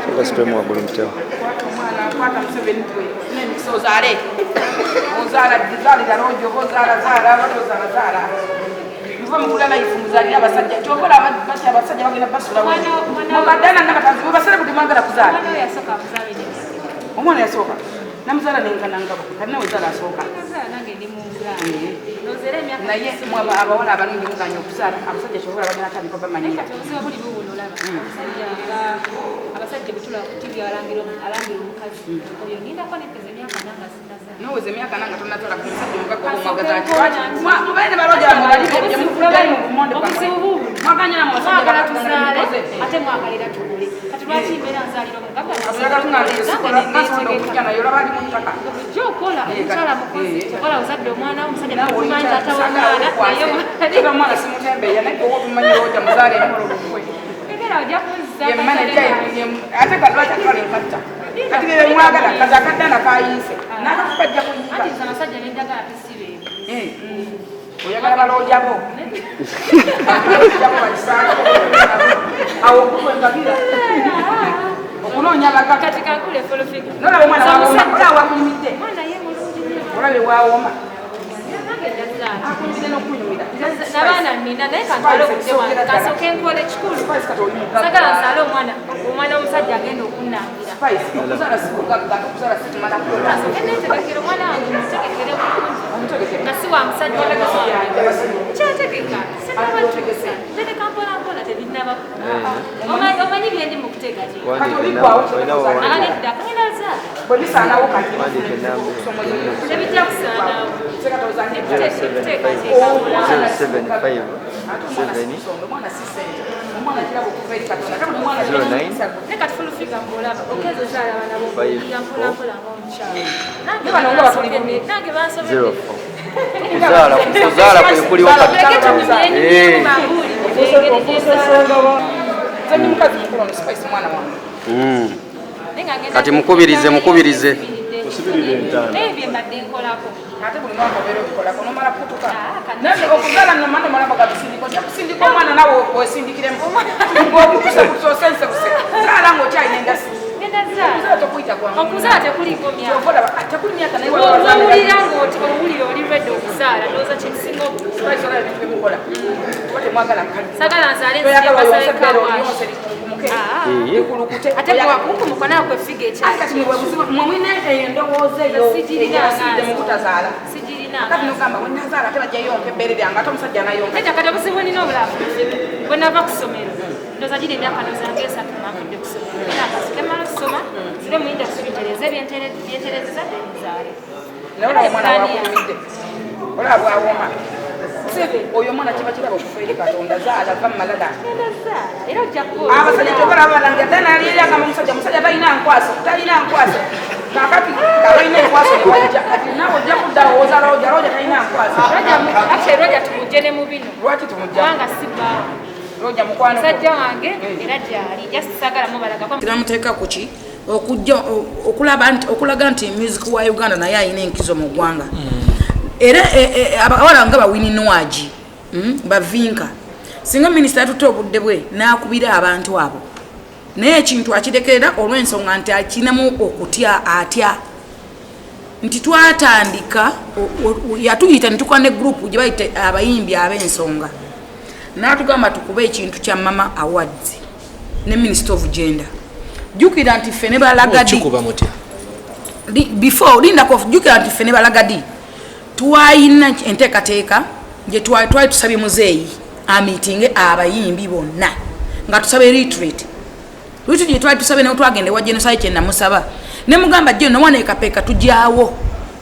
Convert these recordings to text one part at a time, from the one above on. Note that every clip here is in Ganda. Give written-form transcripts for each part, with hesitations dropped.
Soka situlemu waggulu mpitewo. Omwana kwata Museveni gwe ofune emikisa ozaale, ozaala, zaalira longi, oba ozaala zaala, oba tozaala zaala. Muva mugula life, muzaalire abasajja. Kyova olaba bati abasajja bagenda basula mubaddana nabakazi mubasale buli mwagala kuzaala. Omwana we yasooka amuzaala emyaka? Omwana yasooka namuzaala nenkanangabo, kati nawe zaala asooka. Nazaala nange ndi mu ngulaano. Ndowooza era emyaka Naye mwe abawala abalungi muganya okuzaala abasajja, kyova olaba bagenda tandika Naye bamanyira. Kati obuzibu buli buwuno, olaba abasajja nga abasajja bwetula ku TV alangira alangira omukazi oyo, nindako nempeza emyaka nanga sinazaala. Noweza emyaka nanga tonazaala ku musajja omugagga oba omwagaza ati mubeere ne balooja bamwe bali byemuvuddemu mu bumonde. Obuzibu bubuno. Mwaganya namwe abasajja. Mwagala tuzaale, Mukoze. ate mwagalira tukule. Kati lwaki mbeera nzaalira omugagga? Oyagala tunga nasobola okujja naye olaba ali mu ttaka. Bulijjo okola omukyala mukozi, okola, ozadde omwana, omusajja Nawe nakumanyi taata w'omwana, naye oyita omwana simutembeeya, naye oba otumanyi looja muzaale emolo lukwe. Embeera ojja kunzisa. Ye manager, ate kati lwaki atwala enkatta? Kati bye mwagala kazi akaddana kayiise n'akafuka ajja kuyiika. Anti nze abasajja benjagala tesibeewo. Oyagala balooja bo, balooja bo bakisaako awo okugwa enkagira okunoonya abagagga. Kati kankule full figure. Nolaba omwana wawooma, olaba wakunyumidde. Omwana ye mulungi nnyo. Olabe wawooma. Nange njazaala. Akunyumidde n'okunyumira. Nabaana nina, naye kantwale obudde wange kasooke nkole kikulu. Spice, kati oli mugagga. Sagala nzaale omwana, omwana omusajja agenda okunnangira. Spice, okuzaala si bugagga, ate okuzaala si kumala kukola. Kasooke neetegekere omwana wange, mutegekere bulungi. Omutegekere. Nga si wa musajja wange. Kyategeka sinabatuusa, ntegeka mpola mpola, tebinnaba. Omanyi byendi mu kuteekateeka. Kati obiggwawo. Olina wawandiika. Aledda kagenda zaala. Bwe bisaanawo kati. Wandiika enamba. Tebijja kusaanawo. 075 Kuteekateeka mpola. 075 7 Omwana si sente, omwana kirabo okuva eri Katonda, ate buli mwana 09 Naye kati full figure ng'olaba okeeza ozaala abaana bo Five, oyiga mpola four. mpola ng'omukyala. Nange Ne bano nga batuli bansobedde, bubi. nange bansobedde. 04. Kuzaala kwe kuliwo kati. Muleke tunyumye nyumyemu, bambuulire engeri gy'ezaala. Nze ndi mukazi mukulu, ono Spice mwana wange. Naye nga ngenda Kati mukubirize, mukubirize. Osibirire entaana. Naye bye mbadde nkolako. Ate buli mwaka obeera obikolako nomala kutuka. Ah, kati- Naye okuzaala nno mwana omala bagabisindika, ojja kusindika omwana nawe wesindikiremu ng'okutusa kusosensebuse. Zaala ng'okyalina endasi. Ngenda zaala. Okuzaala tokuyita kwangu. Okuzaala tekuliiko myaka. Kyova olaba, ah, tekuli myaka, naye Bw'owulira ng'oti owulira oli ready okuzaala, ndowooza kyekisinga obukulu. Spice, olaba ebintu byemukola kuba temwagala kali. Sagala nzaale Toyagala nzije oyonse basale bbeere, kawash. oyonse likunkumuke, Ah. likulukute. Ate bwakukumuka nawe kwefiga Ate ekyali. kati mwe mulina endowooza eyo Sigirina. eyasiridde mu butazaala. Sigirina. Kati nogamba bwe nazaala ate bajja yonka ebbeere lyange, ate omusajja anayonka. Nedda, kati obuzibu nina obulamu bwe nava ku ssomero, ndowooza giri emyaka ndowooza nga 3 nga nvudde ku ssomero, era akasooke mmala okusoma nzire mu industry ntereze byenterezeza, nzaale. Naye olaba omwana wakunyumidde, olaba bwawooma. Oyo omwana kiba kirabo okuva eri Katonda. Zaala, va mumalala. Ngenda zaala, era ojja kuba Abasajja kyobalaba balangira ddala nali eri agamba omusajja, omusajja talina nkwaso, talina nkwaso. Kakati abalina enkwaso ne bajja, kati naawe ojja kuddawo ozaala oja roja talina nkwaso. Actually, Roja tumugje ne mu bino. Lwaki tumujja? Kubanga si bbaawe. Roja mukwano gwo. Musajja wange era gyali, just saagala mubalagako. Namuteeka kuki okujja okulaba nti okulaga nti music wa Uganda naye alina enkizo mu ggwanga. Era abawala nga ba Winnie Nwagi, bavinka, singa minisita yatutte obudde bwe n'akubira abantu abo, naye ekintu akirekerera olw'ensonga nti akinamu okutya, atya nti twatandika yatuyita netukola ne group gye bayita abayimbi ab'ensonga, n'atugamba tukube ekintu kya Mama Awards ne Minister of Gender. Jjukira nti ffe ne balagadi Okikuba mutya? Before lindako, jjukira nti ffe ne balagadi twayina enteekateeka gye twali tusabye muzeeyi amiitinge abayimbi bonna nga tusaba retreat. Retreat gye twali tusabye, naye twagenda ewa Genocide, kye namusaba ne mugamba, "Geno wana ekapeeka tujaawo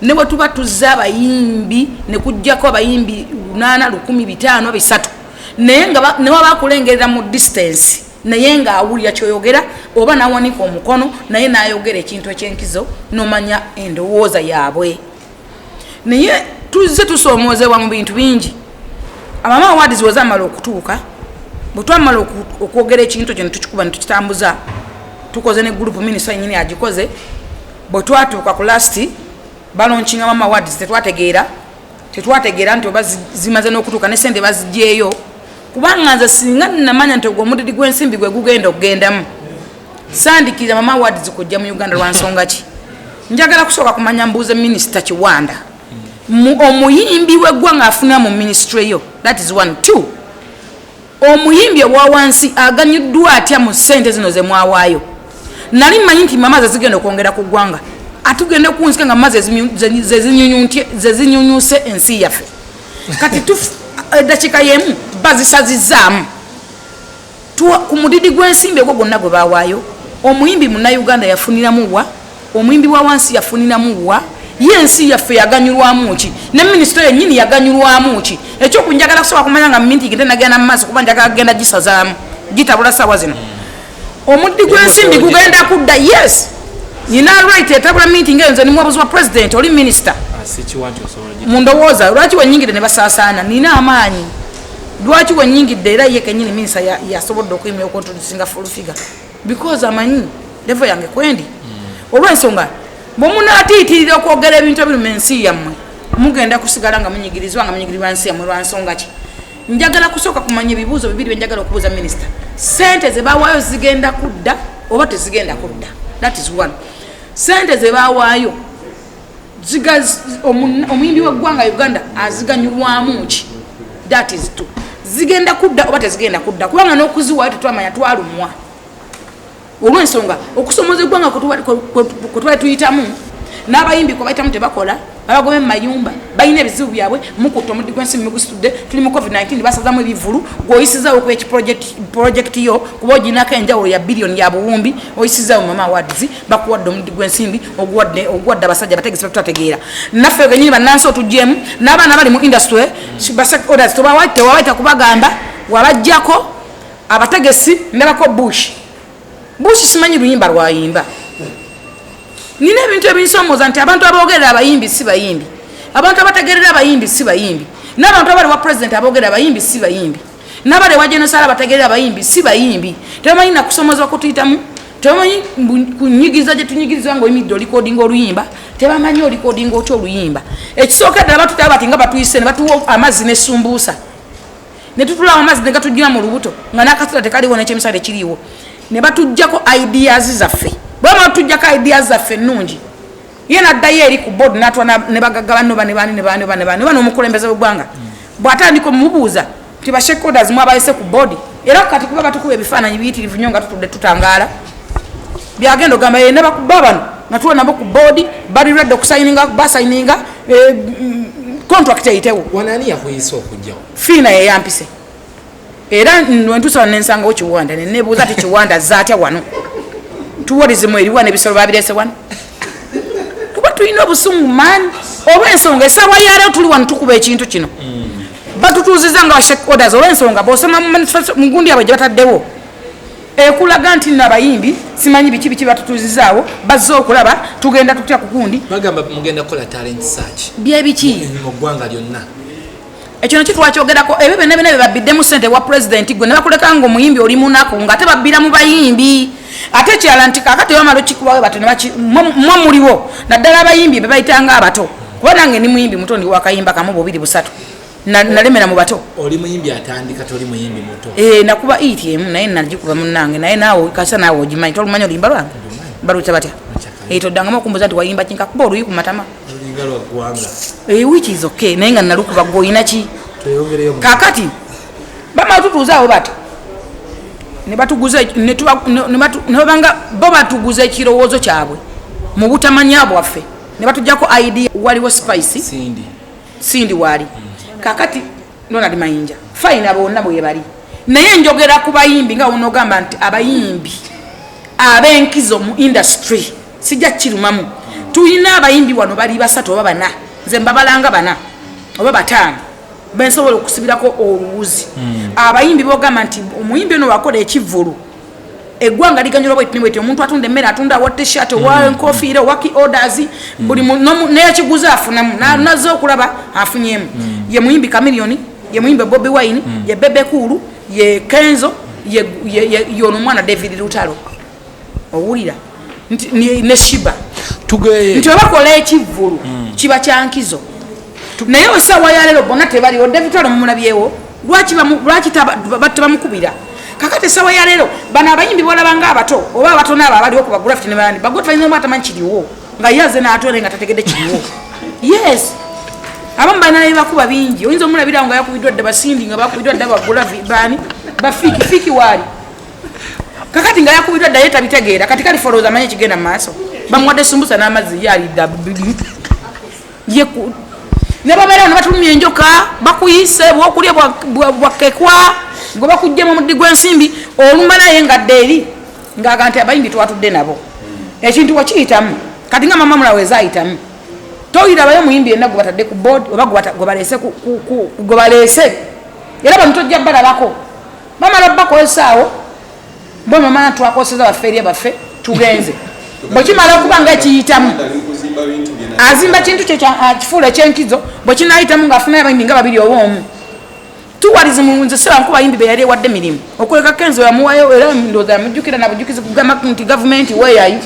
ne bwe tuba tuzze abayimbi ne kujjako abayimbi 800, 1000, 500, 300, naye nga ne waba akulengerera mu distance, naye ng'awulira kyoyogera oba n'awanika omukono, naye n'ayogera ekintu ekyenkizo, nomanya endowooza yaabwe." Naye tuzze tusoomoozebwa mu bintu bingi. Amama Awards we zamala okutuuka, bwe twamala okwogera ekintu ekyo netukikuba netukitambuza, tukoze ne group, minisita yenyini agikoze. Bwe twatuuka ku last balaunchinga Mama Awards, tetwategeera nti oba zimaze n'okutuuka ne sente bazigyeyo. Kubanga nze singa namanya nti ogwo omudidi gw'ensimbi gwe gugenda okugendamu, sandikira Mama Awards kujja mu Uganda. Lwa nsonga ki? Njagala kusooka kumanya, mbuuze Minisita Kiwanda, omuyimbi w'eggwanga afuna mu ministry yo? That is one. Two, omuyimbi owa wansi aganyuddwa atya mu ssente zino ze mwawaayo? Nali mmanyi nti mama ze zigenda okwongera ku ggwanga, atugenda okuwunzika nga mama ze zinyunyuse ensi yaffe. Kati eddakiika yemu bazisazizaamu ku mudidi gw'ensimbi ogwo gwonna gwe bawaayo. Omuyimbi Munnayuganda yafuniramu wa? Omuyimbi wa wansi yafuniramu wa? Ye ensi yaffe yaganyulwamu ki? Ne minisita yennyini yaganyulwamu ki? Ekyokunjagala kusobola kumanya nga meeting tenagenda mu maaso, kuba njagala kugenda gisazaamu, gitabula saawa zino. Omuddi gw'ensimbi gugenda kudda? Yes, nina right etabula meeting eyo. Nze ni muwabuzi wa president, oli minisita. Sikiwa nti osobola Mundowooza lwaki wenyingidde ne basaasaana? Nina amaanyi. Lwaki wenyingidde? Era ye kenyini minisita yasobodde okuyimira okuintroducinga full figure, because amanyi level yange kwendi. Olw'ensonga bwe munaatiitirira okwogera ebintu ebiruma ensi yammwe, mugenda kusigala nga munyigirizwa, nga munyigirirwa nsi yammwe. Lwa nsonga ki? Njagala kusooka kumanya ebibuuzo bibiri byenjagala okubuuza minisita: sente ze bawaayo zigenda kudda oba tezigenda kudda? That is one. Sente ze bawaayo omuyimbi w'eggwanga Uganda aziganyulwamu ki? That is two. Zigenda kudda oba tezigenda kudda? Kubanga n'okuziwaayo tetwamanya, twalumwa olw'ensonga okusomoza eggwanga kwe twali tuyitamu n'abayimbi kwe bayitamu. Tebakola, babagobe mu mayumba, balina ebizibu byabwe. Mukutta omuddi gw'ensimbi, mugusitudde. Tuli mu COVID-19, basazamu ebivulu. Gweoyisizaawo okuba ekiproject yo, kuba oginako enjawulo ya biliyoni ya buwumbi, oyisizaawo Mama Awards, bakuwadde omuddi gw'ensimbi, oguwadde abasajja bategesi batutategeera. Naffe kenyini bannansi otugyemu n'abaana bali mu industry orders tewawaita kubagamba wabajjako abategesi. Ndabako Bush, Bush simanyi luyimba lwayimba. Nina ebintu ebinsomooza nti abantu abogerera abayimbi si bayimbi, abantu abategerera abayimbi si bayimbi, n'abantu abali wa president abogerera abayimbi si bayimbi, n'abali ewa genosala abategerera abayimbi si bayimbi. Tebamanyi nakusomozebwa kutuyitamu, tebamanyi kunyigiriza gye tunyigirizwa nga oyimiridde orecordinga oluyimba. Tebamanyi orecordinga otya oluyimba. Ekisooka ddala, batutaba bati nga batuyise ne batuwa amazzi n'essumbuusa, ne tutulawo amazzi ne gatujjira mu lubuto, nga n'akasita tekaliwo n'ekyemisana tekiriiwo, ne batuggyako ideas zaffe. Bwebamala tutuggyako ideas zaffe ennungi, ye naddayo eri ku board natwa ne bagagga banno, bane bani ne bani bane bani, oba n'omukulembeze w'eggwanga bw'atandika omubuuza nti ba shareholders mwabayise ku board? Era kati kuba batukuba ebifaananyi biyitirivu nnyo nga tutudde tutangaala, byagenda ogamba yena bakuba bano nga tuwa nabo ku board, bali ready okusigninga, basigninga contract eyitewo. Wano ani yakuyisa okujjawo? Fiina yeyampise, era wentusaba nensangawo Kiwanda, nenebuuza ti Kiwanda zaatya wano? Tourism eriwa nebisolo babirese wano? Kuba tulina obusungu maani olw'ensonga esaawa yaleero tuli wano tukuba ekintu kino, batutuuziza nga orders. Olw'ensonga bw'osoma mu gundi yabwe gye bataddewo ekulaga nti nno abayimbi simanyi biki biki batutuuzizaawo, bazze okulaba tugenda tutya ku gundi. Bagamba mugenda kukola talent search. Byebiki? Mu ggwanga lyonna. Ekyo nakyo twakyogerako. Ebyo byonna byonna byebabiddemu sente wa pulezidenti, gwe ne bakuleka nga omuyimbi oli munaku, nga ate babbira mu bayimbi. Ate ekirala nti kakati bamala okikubawe bato mwe muliwo, naddala abayimbi be bayitanga abato, kuba nange ndi muyimbi muto, ndi wakayimba kamu, bubiri, busatu. Nalemera mu bato. Oli muyimbi atandika, toli muyimbi muto. Eh, nakuba hit emu, naye nagikuba munnange, naye naawe kasa naawe ogimanyi. Tolumanyi oluyimba lwange? Baluyita batya? Eh, toddangamu okumbuuza nti wayimba ki, nkakuba oluyi ku matama. Lulinga lwa ggwanga. Eh, which is okay, naye nga nalukuba. Gwe oyina ki? Tweyongereyo Kakati bamala tutuuza awo bati ne batuguza ne babanga bo batuguza ekirowoozo kyabwe mu butamanya bwaffe, ne batujjako idea. Waliwo Spice. Cindy. Cindy waali kakati, Ronald Mayinja, fine, abo bonna bwe bali, naye njogera ku bayimbi nga wonogamba nti abayimbi ab'enkizo mu industry sijja kirumamu. Tulina abayimbi wano bali basatu oba bana, nze mbabalanga bana oba bataano bensobola okusibirako oluwuzi. Abayimbi bogamba nti omuyimbi ono wakola ekivvulu eggwanga liganyulwa bweti ne bweti, omuntu atunda emmere, atunda awa T-shirt, owa enkofiira, owa key orders, buli n'ekiguzi afunamu. Nazze okulaba afunyemu. Ye muyimbi Chameleone, ye muyimbi Bobi Wine, ye Bebe Cool, ye Kenzo, yono omwana David Lutalo. Owulira nti ne Sheebah. Tugeye. Nti obakola ekivvulu kiba kyankizo, naye osaawa yaleero bonna tebaliwo. David Lutalo mumulabyewo? Lwaki tebamukubira? Kakati essaawa ya leero bano abayimbi bolabanga abato oba abatono abo abaliwo ku bagulafiti ne bandi bagotfalina omu atamanyi kiriwo nga ye aze n'atwala nga tategedde kiriwo. Yes, abamu balina nebakuba bingi, oyinza omulabirawo nga yakubiddwa dda basindi nga bakubiddwa dda bagulavi bani bafiiki fiiki waali kakati nga yakubiddwa dda ye tabitegeera. Kati kali folowooza amanyi ekigenda mu maaso, bamuwadde sumbusa n'amazzi ye alidda ne babeerawo ne batulumya enjoka, bakuyise bwokulya bwakekwa nga bakuggyemu omuddi gw'ensimbi olumba naye nga dda eri ng'aga nti abayimbi twatudde nabo ekintu wakiyitamu. Kati nga mama mulawe ezayitamu toyirabayo omuyimbi yenna gwe batadde ku board oba gwe baleese, era bano tojja balabako bamala bakozesaawo bo mama twakoseza baffe eri baffe tugenze bwekimala okuba nga ekiyitamu azimba kintu kye kifuula ekyenkizo bwekinayitamu ng'afunayo abayimbi nga babiri oba omu. Tourism nze seba nkuba bayimbi be yali ewadde mirimu okuleka Kenzo yamuwayo era ndowooza yamujjukira nabujjukizi kugamba nti gavumenti weeyayo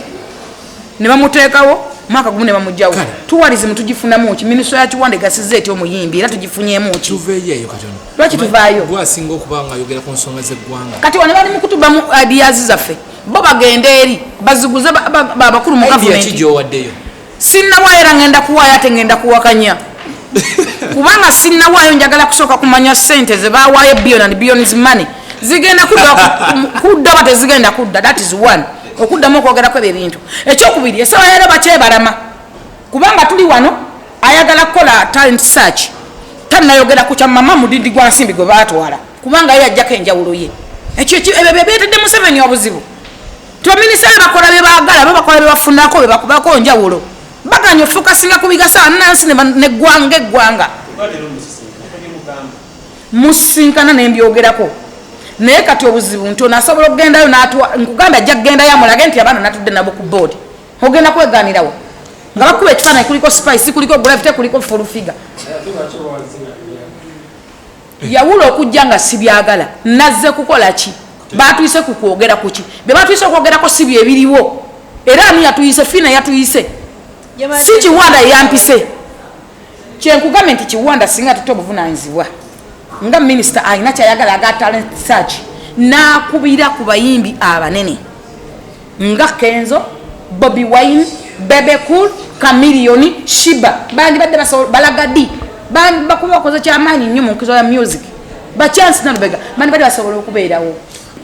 ne bamuteekawo mwaka gumu ne bamugjawo. Tourism tugifunamu ki? Minisitule ya Kiwanda egasiza etya omuyimbi era tugifunyeemu ki? Tuveeyo eyo katono. Lwaki tuvaayo? Gwasinga okuba nga ayogera ku nsonga z'eggwanga. Kati wano bali mu kutubamu ideas zaffe, bo bagenda eri baziguze abakulu mu Idea ki gavumenti. gy'owaddeyo? Sinnawaayo era ngenda kuwaayo ate ngenda kuwakanya kubanga sinnawaayo, njagala kusooka kumanya ssente ze bawaayo billion and billions money zigenda kudda oba tezigenda kudda. That is one, okuddamu okwogerako ebyo ebintu. Ekyokubiri, essaawa yaleero bakyebalama kubanga tuli wano ayagala kukola talent search, tannayogera ku kya mama mudidi gwa nsimbi gwe baatwala kubanga ye yajjako enjawulo ye. Ekyo ebyo bye byetedde Museveni obuzibu. Tibaminisita be bakola bye baagala, bo bakola bye bafunako bye bakubako njawulo, baganya ofokasinga ku bigasa bannansi neggwanga eggwanga musinkana nembyogerako. Naye kati obuzibu nti ono asobola okugendayo nkugamba ajja kugendayo amulage nti abaana natudde nabo ku board, ogenda kweganirawo nga bakuba ekifaananyi kuliko Spice, kuliko Gravity, kuliko Full Figure. Yawula okujja nga sibyagala nazze kukola ki? Batuyise ku kwogera kuki? Bye batuyise okwogerako si byebiriwo. Era ani yatuyise? Fiina yatuyise, si Kiwanda yeyampise. Kyenkugambye nti Kiwanda singa tutte obuvunanyizibwa nga minisita alina kyayagala aga talent search n'akubira ku bayimbi abanene nga Kenzo, Bobi Wine, Bebe Cool, Chameleone, Shiba, bandibadde balaga ddi bakuba bakoze kyamaanyi nnyo mu nkizo ya music bachansi nalubega bandibadde basobola okubeerawo.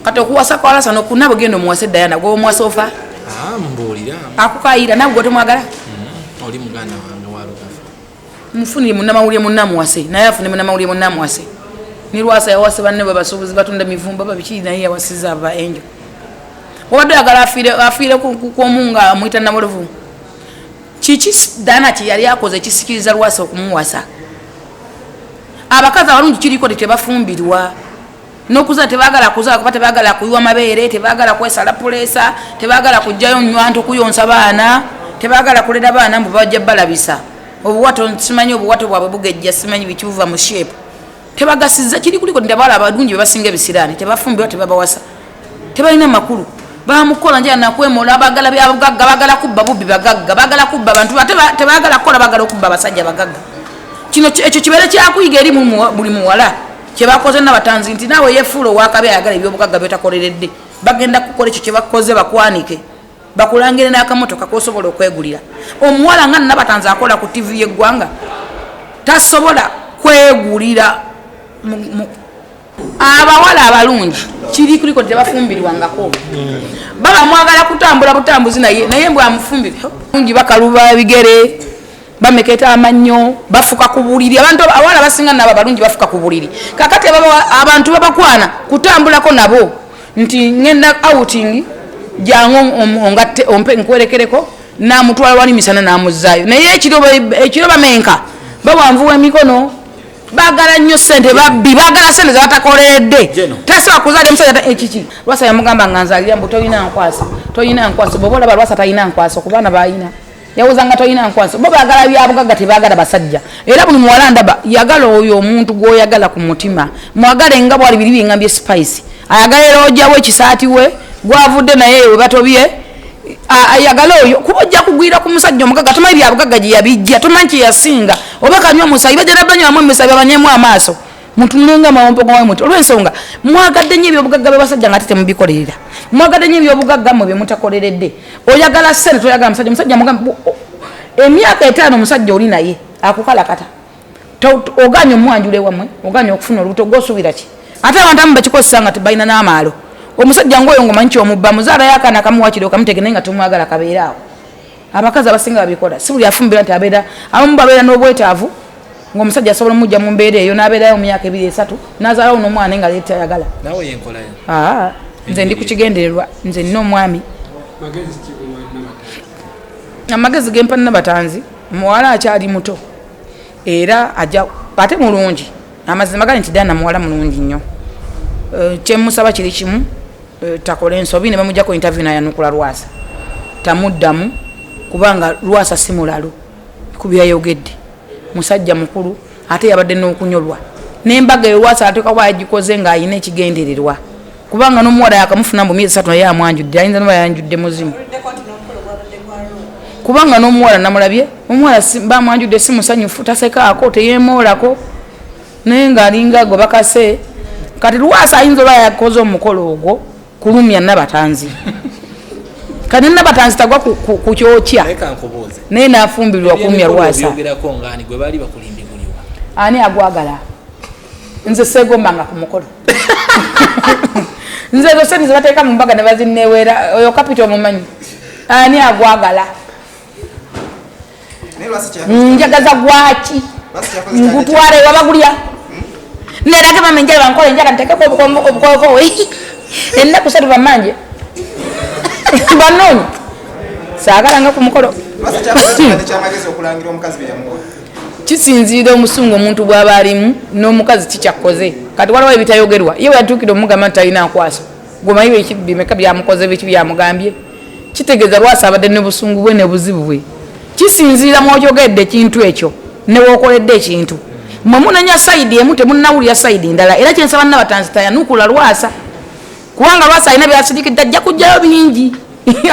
Kati okuwasa kwalasa nokunabo genda omuwase Diana gwe omuwasa ofa. Mbuulira. Akukayira nawe gwe tomwagala. Oli muganda wange wa Lugavu. Mufunire munnamawulire munnamuwase naye afune munnamawulire munnamuwase. Ni Lwasa yawase banne bwe basuubuzi batunda mivumba babiki naye yawasiza aba enjo. Obadde oyagala afiire kwomu nga amuyita Namulovu. Kiki Diana kye yali akoze ekisikiriza Lwasa okumuwasa? Abakazi abalungi kiriko tebafumbirwa n'okuzaala tebaagala kuzaala kuba tebaagala kuyiwa mabeere, tebaagala kwesala puleesa, tebaagala kugjayo nywanto kuyonsa baana, tebaagala kulera baana mbu bajja balabisa obuwato, simanyi obuwato bwabwe bugejja, simanyi biki buva mu shape. Tebagasiza kiri kuliko nti abawala abalungi be basinga ebisiraani tebafumbirwa, tebabawasa, tebalina makulu. Bamukola njala nakwemola, bagala byabugagga, bagala kubba bubbi bagagga, bagala kubba bantu ate tebaagala kukola, bagala okubba abasajja bagagga. Kino ekyo kibeere kyakuyiga eri buli muwala kyebakoze nabatanzi nti naawe yefuula owakabi ayagala ebyobugagga byotakoleredde, bagenda kukola ekyo kyebakoze bakwanike bakulangire n'akamotoka kosobola okwegulira. Omuwala nga Nabatanzi akola ku TV y'eggwanga tasobola kwegulira abawala abalungi kiri kuliko tebafumbirwangako. Baba mwagala kutambula butambuzi naye mbwe amufumbire bungi bakaluba ebigere, bameketa amannyo, bafuka ku buliri. Abantu abawala basinga nabo abalungi bafuka ku buliri. Kakati abantu babakwana kutambulako nabo nti ngenda outing jangu ongatte ompe nkwerekereko, namutwala wali misana namuzaayo. Naye ekiro bamenka bawanvuwa emikono, baagala nnyo ssente, babbi baagala ssente zebatakoleredde. Tasobola kuzaala omusajja ekiki. Lwasa yamugamba nga nzaalira mbu tolina nkwasa, tolina nkwasa. Bw'oba olaba Lwasa talina nkwasa ku baana b'alina, yawuza nga tolina nkwasa. Bo baagala byabugagga, tebaagala basajja. Era buli muwala ndaba yagala oyo omuntu gw'oyagala ku mutima, mwagale nga bwali biri bingambye Spice ayagala era ojjawo ekisaati we gwavudde naye we batobye ayagala oyo, kuba ojja kugwira ku musajja omugagga tomanyi byabugagga gye yabijja, tomanyi kye yasinga oba kanywa musayi, bajja banywamu emisayi babanyemu amaaso. Mutunulenga amawompogo muti olw'ensonga mwagadde nnyo ebyobugagga by'abasajja nga ate temubikolerera. Mwagadde nnyo ebyobugagga mmwe bye mutakoleredde. Oyagala ssente, toyagala musajja. Musajja mugambe emyaka 5 omusajja oli naye akukalakata. Oganye omwanjula ewammwe, oganye okufuna olubuto, gw'osuubira ki? Ate abantu abamu bakikozesa nga tebalina n'amaalo. Omusajja ng'oyo ng'omanyi ky'omubba, muzaalayo akaana kamu wakiri okamutege naye nga tomwagala kabeere awo. Abakazi abasinga babikola, si buli afumbirwa nti abeera, abamu babeera n'obwetaavu ng'omusajja asobola omujja mu mbeera eyo n'abeerayo mu myaka 2 3 n'azaalawo n'omwana nga tayagala. Naawe yenkolayo. Nze ndi ku kigendererwa, nze nina omwami. Amagezi gempa Nabatanzi, muwala akyali muto era ajja ate mulungi. Amazima gali nti Diana muwala mulungi nnyo. Kyemusaba kiri kimu, takola ensobi ne bamuggyako interview n'ayanukula Lwasa. Tamuddamu kubanga Lwasa si mulalu ku byayogedde. Musajja mukulu ate yabadde n'okunyolwa. N'embaga eyo Lwasa ateeka kuba yagikoze ng'alina ekigendererwa. Kubanga n'omuwala yakamufuna mbu myezi 3 naye amwanjudde, ayinza n'oba yanjudde muzimu. Kubanga n'omuwala namulabye, omuwala bamwanjudde si musanyufu, tasekaako, teyeemoolako, naye ng'alinga gwe bakase. Kati Lwasa ayinza oba yakoze omukolo ogwo kulumya Nabatanzi. Kati Nabatanzi tagwa ku kyokya. Naye n'afumbirwa kulumya Lwasa. Ani agwagala? Nze seegombanga ku mukolo. Nze ezo ssente ze bateeka mu mbaga ne bazinneeweera, oyo kapito omumanyi. Ani agwagala? Njagaza gwaki? Ngutwale wabagulya. Nerage mama enjala bankola enjala ntekeko obukooko. Ennaku 3 bamanje. Banoonye. Saagala nga ku mukolo. Kisinziira omusungu omuntu bw'aba alimu n'omukazi kikyakoze. Kati waliwo ebitayogerwa. Ye bwe yatuukira omugamba nti talina nkwaso. Gwe omanyi bimeka byamukoze, biki byamugambye. Kitegeeza Lwasa abadde n'obusungu bwe n'obuzibu bwe. Kisinziira mw'oyogedde ekintu ekyo ne w'okoledde ekintu. Mmwe munenya sayidi emu temunnawulira sayidi ndala. Era kye nsaba Nabatanzi tayanukula Lwasa. Kubanga Lwasa alina by'asirikidde, ajja kuggyayo bingi.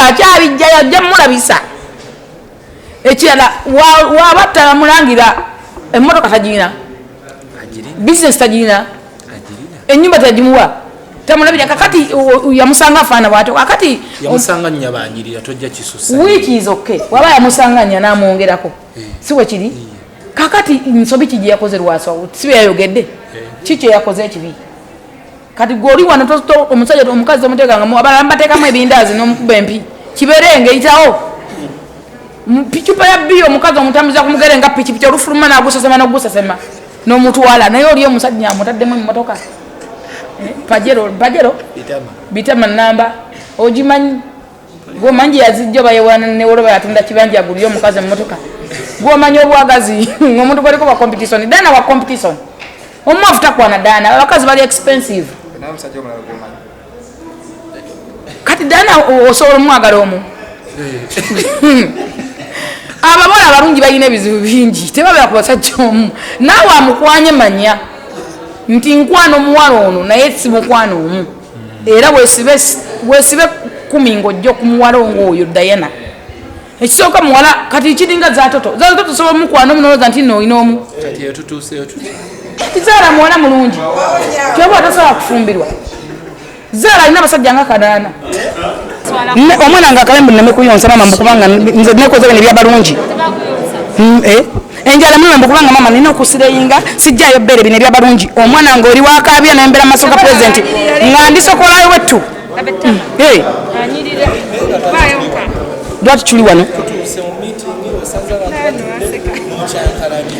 Akyabijjayo, ajja mmulabisa. Ekirala waba tamulangira emmotoka tagirina, bizinesi tagirina, ennyumba tagimuwa, tamulabira. Kakati yamusanga afaana bw'atyo. Kakati yamusanga nnyabanyirira, tojja kisusa. Wiiki is okay. Waba yamusanga nnya n'amwongerako, si bwe kiri? Kakati nsobi ki gye yakoze Lwasa? Si bye yayogedde? Ki kye yakoze ekibi? Kati gwe oli wano omusajja omukazi omuteekangamu, abalala bateekamu ebindaazi n'omukuba empi, kibeere ng'eyitawo. Picupa ya bbiya omukazi omutambuza ku mugere nga pikipiki, olufuluma n'agusesema n'ogusesema n'omutwala. Naye oli omusajja amutaddemu emmotoka. Pajero, Pajero? Bitama namba. Ogimanyi? Gwomanyi yazijja oba yewaana newoloba yatunda kibanja agulire omukazi emmotoka. Gwomanyi obwagazi ng'omuntu gwaliko wa competition. Dana wa competition. Omwavu takwana Dana, abakazi bali expensive. Kati Dana osobola omwagala omu. Abawala abalungi balina ebizibu bingi, tebabeera ku basajja omu. Naawe amukwanye manya nti nkwana omuwala ono naye si mukwano omu. Era weesibe 10 ng'ojja okumuwala ng'oyo Diana. Ekisooka muwala kati kiringa Zatoto. Zatoto osobola omukwana omu n'olowooza nti nno olina omu. Kati eyo tutuuseeyo tutya? Zaala muwala mulungi. Ky'oba tasobola kufumbirwa. Zaala alina abasajja nga 8. Omwana nga akabembe nneme kuyonsa maama mbu kubanga nze nekoze bino ebyabalungi. Enjala mama mbu kubanga mama nina okusireyinga sijjayo bbeere bino ebyabalungi. Omwana ng'oli wakaabya n'embeera mu maaso ga pulezidenti nga ndisokolayo wettu. Lwaki tuli wano?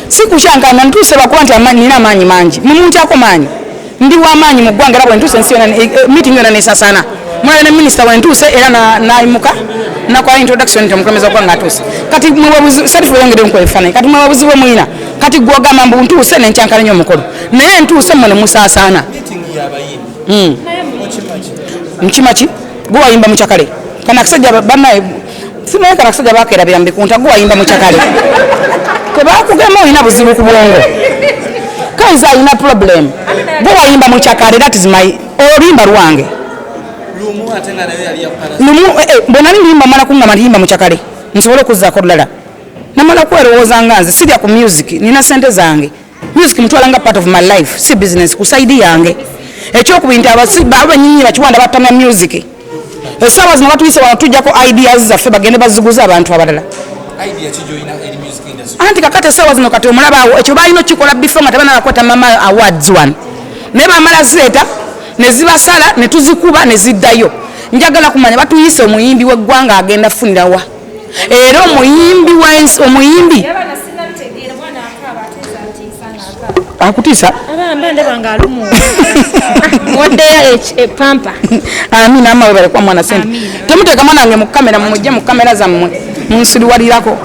Si kukyankalana, ntuuse lwakuba nti nina amaanyi mangi. Mumunkyako maanyi. Ndi w'amaanyi mu ggwanga era bwe ntuuse ensi yonna, meeting yonna neesasaana. Mulaba ne minisita bwe ntuuse era n'ayimuka nakola introduction nti omukulembeze wa ggwanga atuuse. Kati mwe weyongere nkuwa ebifaananyi. Kati mwe buzibu bwe mulina. Kati ggwe ogamba mbu ntuuse ne nkyankala nnyo omukolo. Naye ntuuse mmwe ne musaasaana. Nkima ki? Gwe wayimba mu kyakale. Kano akasajja bannaye, simanyi kano akasajja bakeerabira mu bikunta, gwe wayimba mu kyakale. Tebakugema olina buzibu ku bwongo. Kaiza alina problem. Gwe wayimba mu kyakale, that is my oluyimba lwange. Lumu, bwe nali ndiyimba mmala kuŋŋamba nti yimba mu kyakale, nsobole okuzzaako olulala. Namala kwerowooza nga nze sirya ku music, nina ssente zange. Music mutwala nga part of my life, si business ku side yange. Ekyokubiri nti abanyinyi bakiwanda batamya music. Essaawa zino batuyise wano tujjako ideas zaffe bagende baziguze abantu abalala. Idea ki gy'olina eri music industry? Anti kakati essaawa zino kati omulaba awo, ekyo balina okukikola before nga tebanalakwata Mama Awards wano, naye bamala zireeta ne zibasala ne tuzikuba ne ziddayo. Njagala kumanya batuyise omuyimbi w'eggwanga agenda funirawa, era omuyimbi w'ensi, omuyimbi Abaana sinnabitegeera, mwana akaaba ate nze antiisa ng'akaaba. Akutiisa? Abaana mba ndaba ng'alumu. Waddeyo epampa. Amina, amawe balekwa mwana sente. Amiina. Temuteeka mwana wange mu kamera, mumujje mu kamera zammwe munsiriwalirako.